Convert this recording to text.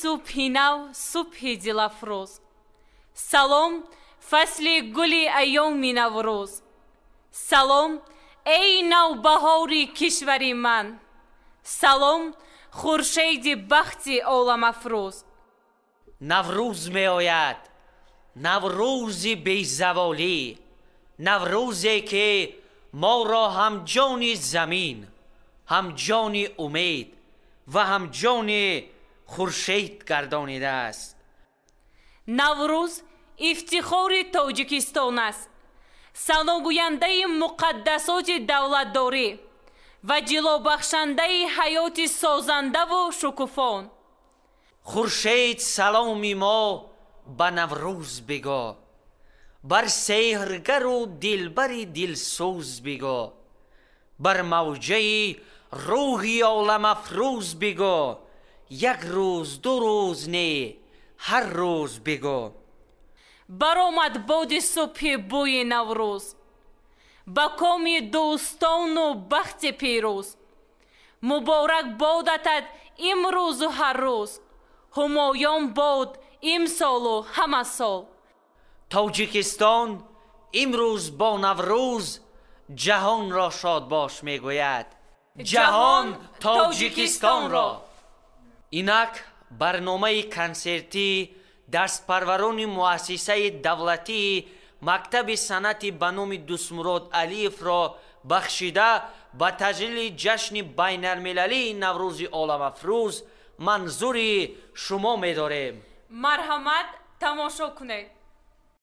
Субҳи нав, субҳи дилафрӯз, салом, фасли гули айёми Наврӯз. Салом, эй навбаҳори кишвари ман, салом, хуршеди бахти оламафрӯз. Наврӯз меояд, наврӯзи безаволӣ, наврӯзе ки моро ҳамҷони замин, ҳамҷони умед ва ҳамҷони хуршед гардонидааст. Наврӯз ифтихори Тоҷикистон аст, саногӯяндаи муқаддасоти давлатдорӣ ва ҷилобахшандаи ҳаёти созандаву шукуфон. Хуршед, саломи мо ба Наврӯз бигӯ, бар сеҳргару дилбари дилсӯз бигӯ, бар мавҷаи рӯҳи оламафрӯз бигӯ, як рӯз, ду рӯз не, ҳар рӯз бигӯ. Баромад боди субҳи бӯи Наврӯз, ба коми дӯстону бахти пирӯз. Муборак бодатад имрӯзу ҳар рӯз, ҳумоён бод имсолу ҳама сол. Тоҷикистон имрӯз бо Наврӯз ҷаҳонро шодбош мегӯяд, ҷаҳон Тоҷикистонро. Инак барномаи консертӣ дастпарварони муассисаи давлатии мактаби санъати ба номи Дӯстмурод Алиевро бахшида ба таҷлили ҷашни байналмилалии Наврӯзи оламафрӯз манзури шумо медорем. Марҳамат, тамошо кунед.